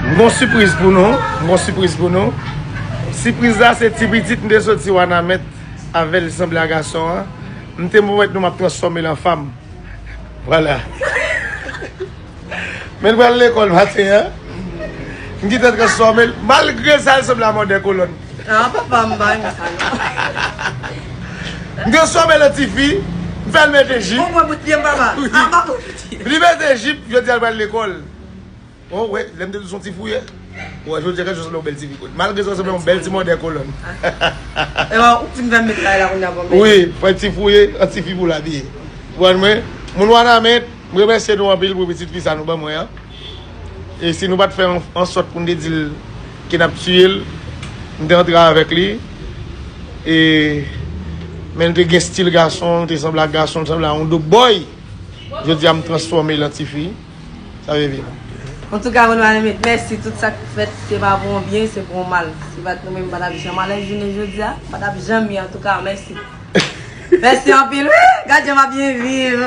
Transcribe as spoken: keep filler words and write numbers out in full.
M gon sipriz pou nou, m gon sipriz pou nou. Sipriz la se ti pitit m te soti Wanament avè l, li sanble a gason an. M te pwomèt nou m ap transfòme l an fanm. Vwala. Men l pral lekòl maten an. M gentan transfòme l. Malgre sa, l sanble a mòdè kolòn. Ah, papa, m pa renmen sa, non. M transfòme l an tifi. M fè l mete jip. Ou mwen bout pye m, papa. Wi. Ah, pa bout pye. Li mete jip, jodi a l pral lekòl. Oh, wè, lè m te di w se yon ti fouye. Wè, jodi a, kèk jòs yon bèl ti fi. Malgre sa, se yon bèl ti mòdè kolòn. E bon, ou fin fè m met kay la, kounye a, bon, Wi, fè ti fouye, an ti fi pou l abiye. Ou konprann mwen? Moun Wanament, m remèsye nou anpil pou pitit fi sa nou ban mwen an. E si nou pa t fè an, an sòt pou n te di l ke n ap tiye l, m te antre avèk li. E, men l te gen stil gason, l te sanble ak gason, l sanble a yon dope boy. Jodi a, m transfòme l an ti fi. Sa vle di. Antouka, moun Wanament, mèsi. Tout sa k fèt, se pa pou yon byen, se pou yon mal. Si pa t nou menm, pa t ap janm alèz jounen jodi a, pa t ap janm ye. Antouka, mèsi. Mèsi anpil, wi. Gad jan m ap byen viv.